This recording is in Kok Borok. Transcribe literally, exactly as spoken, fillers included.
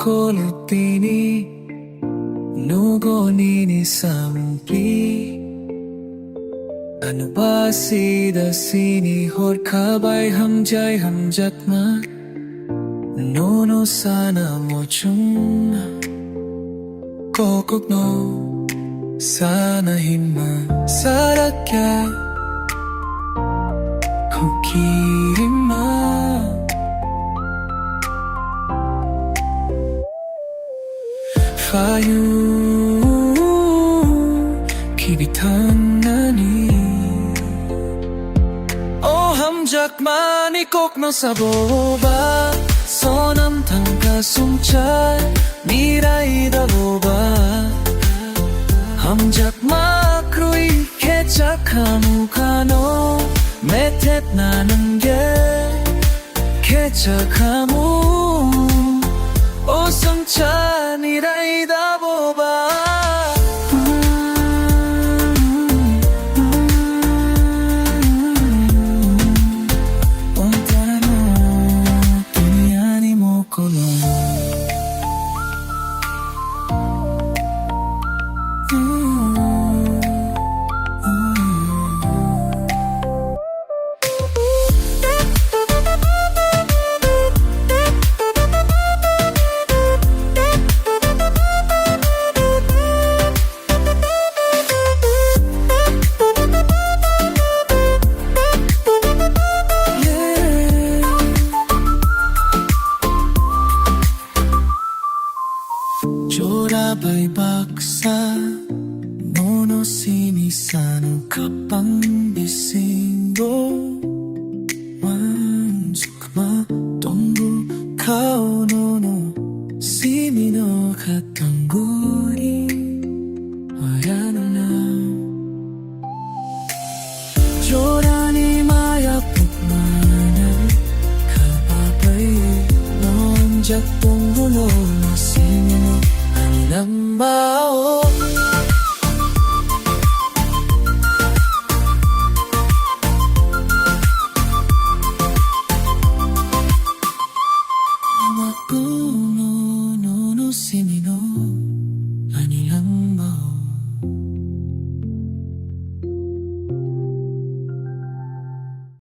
Kolo tini nugo nini sampli. Ano basi da sini hor khabai hamjai hamjakma. Nono sana mochung kokok no sana hima sarakya kokirima. Fayu kibitang nani. O hamjakmani kokno saboba, sonam thangka sumchai nirai daboba. Hamjakma krui khe chakhamu khano, methet nanangge khe chakhamu. O sangchani rai daboba. Ontano duniyani mokolong. Jora bai baksa nono simi sano kapang bisingo. Wansukma tongo kao nono simi no khatangguri. Wayano na jorani maya pukmana. Kapapai nonjak tongo nono simi no ani lambao.